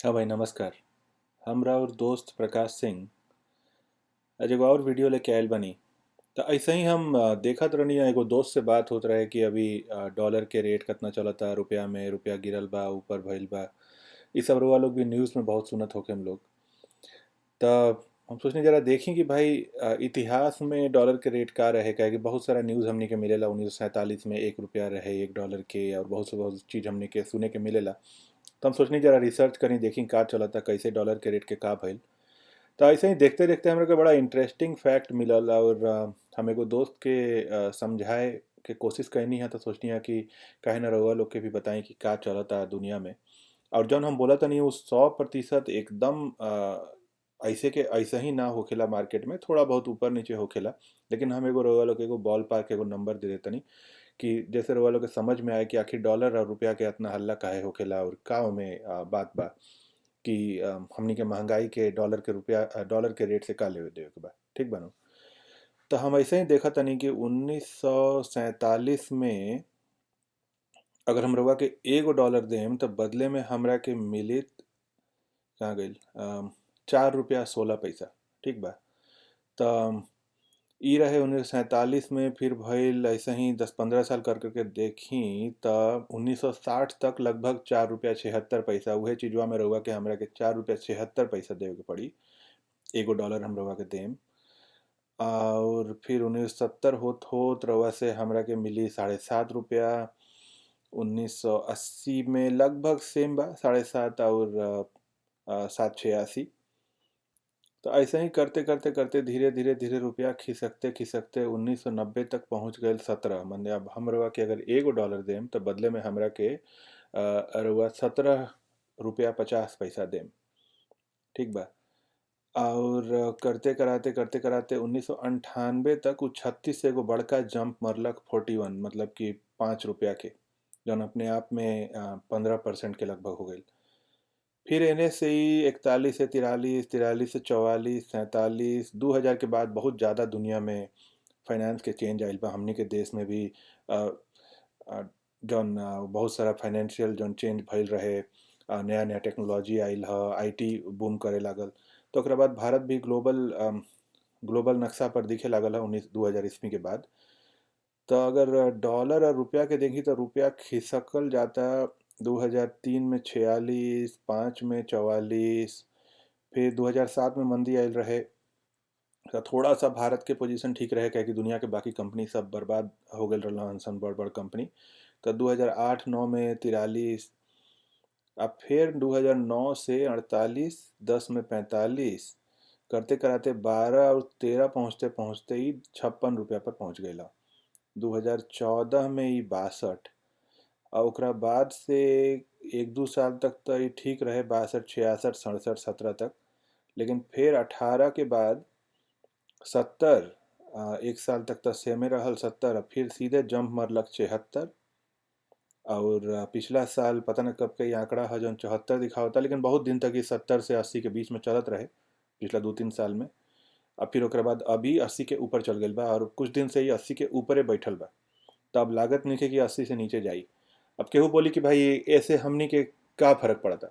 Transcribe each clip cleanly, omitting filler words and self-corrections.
हाँ भाई नमस्कार। हम राउर दोस्त प्रकाश सिंह आज एगो और वीडियो लेके आयल बानी। त ऐसे ही हम देखत रहनी, एगो दोस्त से बात होत रहे कि अभी डॉलर के रेट कितना चलता रुपया में, रुपया गिरल बा ऊपर भइल बा, ई सब रउआ लोग भी न्यूज़ में बहुत सुनत होके हम लोग। त हम सोचनी जरा देखी कि भाई इतिहास में डॉलर के रेट का रहे, काहे कि बहुत सारा न्यूज़ हमनी के मिलेला। 1947 में 1 रुपया रहे 1 डॉलर के, और बहुत से बहुत चीज़ हमनी के सुने के मिलेला। तो हम सोचनी जरा रिसर्च करी, देखी का चलता, कैसे डॉलर के रेट के का भइल। तो ऐसे ही देखते देखते हमरा के बड़ा इंटरेस्टिंग फैक्ट मिलल, और हम एगो दोस्त के समझाए के कोशिश कैनी है। तो सोचनी है कि काहे ना रउआ लोग के भी बताई कि का चलता दुनिया में। और जौन हम बोला तनी वो 100% एकदम ऐसे के ऐसे ही ना होखेला, मार्केट में थोड़ा बहुत ऊपर नीचे होखेला, लेकिन हम एगो रउआ लोग के एगो बॉल पार्क एगो नंबर दे देतनी कि जैसे रउआ लोग के समझ में आए कि आखिर डॉलर और रुपया के इतना हल्ला काहे होखेला और का ओमे बात बा कि हमनी के महंगाई के डॉलर के रुपया डॉलर के रेट से का लेवे देवे के बा, ठीक बा नु। तो हम ऐसे ही देखा तनी कि 1947 में अगर हम रउआ के एगो डॉलर देम तो बदले में हमरा के मिलित कहाँ गइल 4 रुपया 16 पैसा, ठीक बा। तो ई रहे 1947 में, फिर भइल ऐसे ही 10-15 साल कर करके देखी तो 1960 तक लगभग 4 रुपया 76 पैसा, उहे चीज़वा में रउआ के हमरा के 4 रुपया 76 पैसा देवे के पड़ी एगो डॉलर हम रउआ के देम। और फिर 1970 होत होत रउआ से हमरा के मिली 7.5 रुपया। 1980 में लगभग सेम बा, 7.5 और 7.86। तो ऐसे ही करते करते करते धीरे धीरे धीरे रुपया खिसकते खिसकते 1990 तक पहुंच गए 17। माने अब हम रउआ के अगर एगो डॉलर देम तो बदले में हमरा के रउआ 17 रुपया 50 पैसा देम, ठीक बा। और करते कराते करते कराते 1998 तक उ 36 एगो बड़का जंप मरलक 41, मतलब कि 5 रुपया के, जौन अपने आप में 15% के लगभग हो गई। फिर एने से ही 41 से 43, 43 से 44, 47, 2000 के बाद बहुत ज़्यादा दुनिया में फाइनेंस के चेंज आइल बा। हमनी के देश में भी जौन बहुत सारा फाइनेंशियल जौन चेंज भइल रहे, नया नया टेक्नोलॉजी आइल ह, IT boom करे लागल। तो ओकरा बाद भारत भी ग्लोबल नक्शा पर दिखे लागल है 2000 ईस्वी के बाद। तो अगर डॉलर और रुपया के देखी तो रुपया खिसकल जाता 2003 में 46, 5 में 44, फिर 2007 में मंदी आयल रहे तो थोड़ा सा भारत के पोजीशन ठीक रहे, क्या कि दुनिया के बाकी कंपनी सब बर्बाद हो गए रहन सन, बड़ बड़ कंपनी। तो 2008-9 में 43, अब फिर 2009 से 48, 10 में 45, करते कराते 12 और 13 पहुँचते पहुँचते ही 56 रुपया पर पहुँच गया। 2014 में ही 62, और ओकरा बाद से 1-2 साल तक तो ये ठीक रहे 62, 66, 67, 17 तक, लेकिन फिर 18 के बाद 70, एक साल तक तो सेमे रहल 70, और फिर सीधे जंप मरलक 76। और पिछला साल पता न कब के आंकड़ा है जो 74 दिखावता, लेकिन बहुत दिन तक ये 70 से 80 के बीच में चलत रहे पिछला 2-3 साल में। अब फिर ओकरा बाद अभी 80 के ऊपर चल गई बा, और कुछ दिन से ही 80 के ऊपरे बैठल बा। तो अब लागत नहीं कि 80 से नीचे जाई। अब केहू बोली कि भाई ऐसे हमनी के का फर्क पड़ता,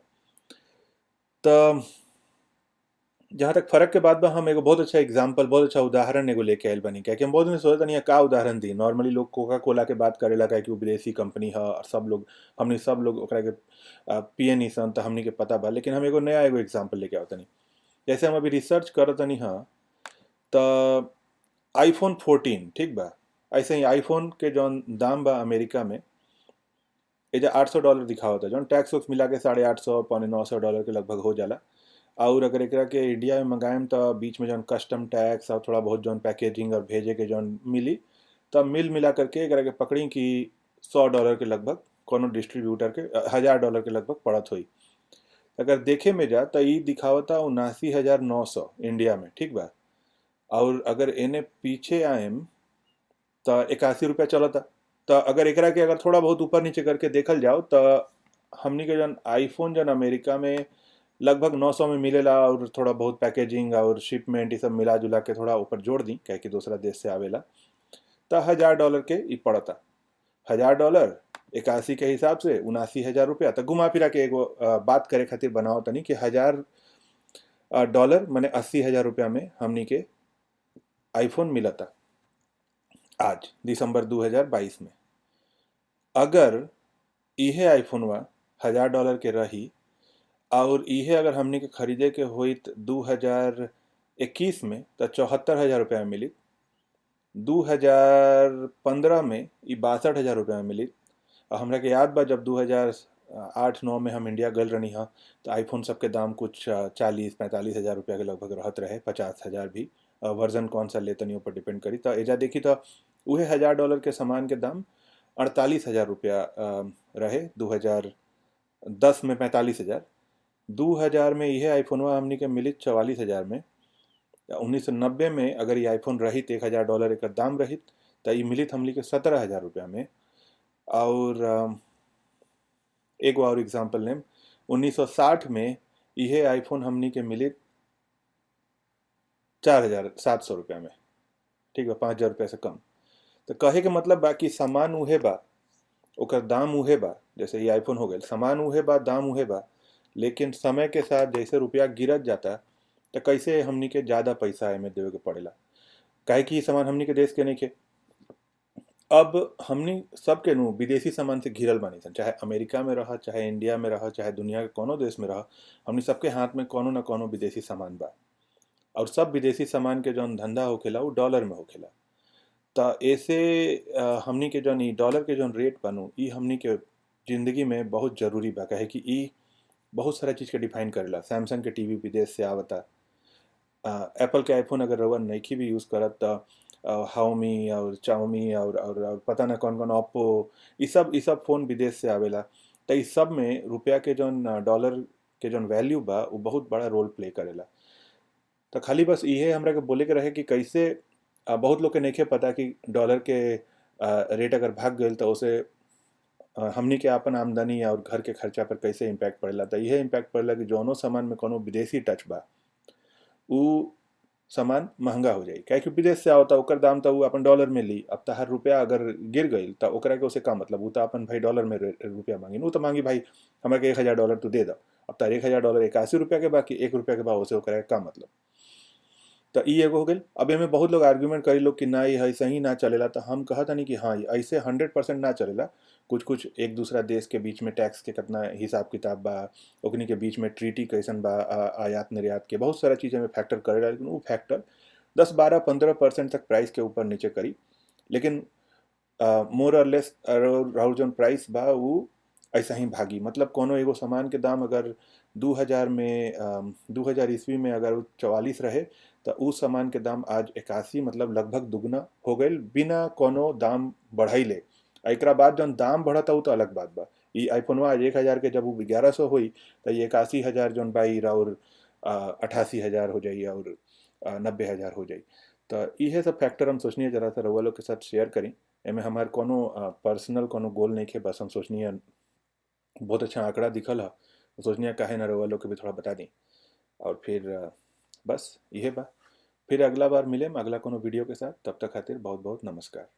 तो जहाँ तक फर्क के बाद बा हम एगो बहुत अच्छा एग्जाम्पल, बहुत अच्छा उदाहरण एगो लेके आयल बनी। क्या कि हम बहुत दिन सोचत नहीं का उदाहरण दी। नॉर्मली लोग कोका कोला के बात करेला, काहे कि वो विदेशी कंपनी है और सब लोग हमनी सब लोग ओकरा के पिए नहीं सन, तो हमनी के पता बा। लेकिन हम एगो नया एगो एग्जाम्पल लेके आवतनी। जैसे हम अभी रिसर्च करतनी हाँ, तो आईफोन 14, ठीक बा, ऐसे ही आईफोन के जौन दाम बा अमेरिका में एजा $800 दिखावता, जौन टैक्स वैक्स मिला के 850 875 के लगभग हो जाला। और अगर एकरा के इंडिया में मंगाएम तो बीच में जौन कस्टम टैक्स और थोड़ा बहुत जौन पैकेजिंग और भेजे के जौन मिली, तब मिल मिला करके एकरा के पकड़ी कि $100 के लगभग कोनो डिस्ट्रीब्यूटर के $1000 के लगभग पड़त होई। अगर देखे में जा तो ई दिखावता 79,900 इंडिया में, ठीक बा। और अगर एने पीछे आएम तो 81 रुपया चलता। तो अगर एकरा के अगर थोड़ा बहुत ऊपर नीचे करके देखल जाओ तो हमनी के जौन आईफोन जौन अमेरिका में लगभग 900 में मिलेला, और थोड़ा बहुत पैकेजिंग और शिपमेंट ये सब मिला जुला के थोड़ा ऊपर जोड़ दी, क्या कि दूसरा देश से आवेला, तो $1000 के ई पड़ता। $1000 81 के हिसाब से 79,000 रुपया। तो घुमा फिरा के एगो बात करे खातिर बनाओ तनी कि 1000 डॉलर माने 80,000 रुपया में हमनी के आईफोन मिलता आज दिसंबर 2022 में। अगर इहे आईफोनवा $1000 के रही और इहे अगर हमनी के खरीदे के होइत 2021 में तो 74,000 रुपया में मिली। 2015 में ई 62,000 रुपया में मिली। और हमरा के याद बा जब 2008-9 में हम इंडिया गल रहनी हा तो आईफोन सबके दाम कुछ 40-45 हज़ार रुपया के लगभग रहत रहे, 50,000 भी, वर्जन कौन सा ले तनी ऊपर डिपेंड करी। तो एजा देखी तो उहे $1000 के सामान के दाम 48,000 रुपया रहे 2010 में, 45,000। 2000 में यह आईफोनवा हमनी के मिली 44,000 में। 1990 में अगर ये आईफोन रहित $1,000 एक दाम रहित तो ये मिलित हमनी के 17,000 रुपया में। और एगो और एग्जाम्पल लेम, 1960 में यह आईफोन हमनी के मिलित 4,700 रुपया में, ठीक है, 5,000 रुपया से कम। तो कहे के मतलब बा कि सामान उहे बा, ओकर दाम उहे बा, जैसे ये आईफोन हो गया, सामान उहे बा, दाम उहे बा, लेकिन समय के साथ जैसे रुपया गिरत जाता तो कैसे हमनी के ज़्यादा पैसा एमे देवे के पड़ेला, काहे कि सामान हमनी के देश के नहीं खे। अब हमनी सबके नु विदेशी सामान से घिरल बानी सन, चाहे अमेरिका में रह, चाहे इंडिया में रह, चाहे दुनिया के कोनो देश में रह, हमनी सबके हाथ में कोनो ना कोनो विदेशी सामान बा। और सब विदेशी सामान के जौन धंधा होखेला वो डॉलर में होखेला। तो ऐसे हमनी के जौन ई डॉलर के जौन रेट बनू ई हमनी के ज़िंदगी में बहुत ज़रूरी बा, काहे कि ई बहुत सारा चीज़ के डिफाइन करेला। सैमसंग के टीवी विदेश से आवता, एप्पल के आईफोन अगर रउआ नइखी भी यूज़ करत त हाउमी और चाओमी और पता ना कौन कौन ओप्पो, ई सब फ़ोन विदेश से आवेला। तो इस सब में रुपया के जौन डॉलर के जौन वैल्यू बा वो बहुत बड़ा रोल प्ले करेला। तो खाली बस इहे हमरा के बोले के रहे कि कैसे बहुत लोग के नइखे पता कि डॉलर के रेट अगर भाग गई तो उसे हमनी के आपन आमदनी और घर के खर्चा पर कैसे इम्पैक्ट पड़ेला। तो इहे इम्पैक्ट पड़ेला कि जौनो सामान में कोनो विदेशी टच बा उ सामान महंगा हो जाई, काहे कि विदेश से आवता ओकर दाम तो उ अपन डॉलर में ली। अब तहार रुपया अगर गिर गई तो ओकरा के उसे का मतलब, उ तो अपन भाई डॉलर में रुपया मांगी, उ तो मांगी भाई हमरा के $1,000 तू दे दो। अब तार $1,000 81 रुपया के बाकी 1 रुपया के भाव से ओकरा के का मतलब। तो ई एगो हो गई। अब एमे बहुत लोग आर्ग्यूमेंट करी लोग कि ना ये ऐसे ही ना चलेला, तो हम कहत नहीं कि हाँ ऐसे 100% ना चलेला। कुछ कुछ एक दूसरा देश के बीच में टैक्स के कितना हिसाब किताब बा, ओकनी के बीच में ट्रीटी कैसन बा, आयात निर्यात के बहुत सारा चीज़ में फैक्टर करेला, लेकिन वो फैक्टर 10, 12, 15% तक प्राइस के ऊपर नीचे करी, लेकिन मोर और लेस राउर जौन प्राइस बा वो ऐसा ही भागी। मतलब कोनो एगो सामान के दाम अगर 2000 में 2000 ईस्वी में अगर 44 रहे तो उस सामान के दाम आज 81, मतलब लगभग दुगना हो गई बिना कोनो दाम बढ़ाइले। एकरा बाद जौन दाम बढ़ता वो तो अलग बात बा। ई आईफोनवा आज 1000 के जब वो 1100 होई तो ये 81,000 जौन बा ई और 88,000 हो जाई और 90,000 हो जाई। तो इहे सब फैक्टर हम सोचनी है जरा सा रउआ लोग के साथ शेयर करी। एमे हमार कोनो पर्सनल कोनो गोल नहीं है, बस हम सोचनी है बहुत अच्छा आंकड़ा दिखल है तो सोचनी है काहे ना रउआ लोग के भी थोड़ा बता दी। और फिर बस यह बा, फिर अगला बार मिले अगला कोनो वीडियो के साथ, तब तक खातिर बहुत बहुत नमस्कार।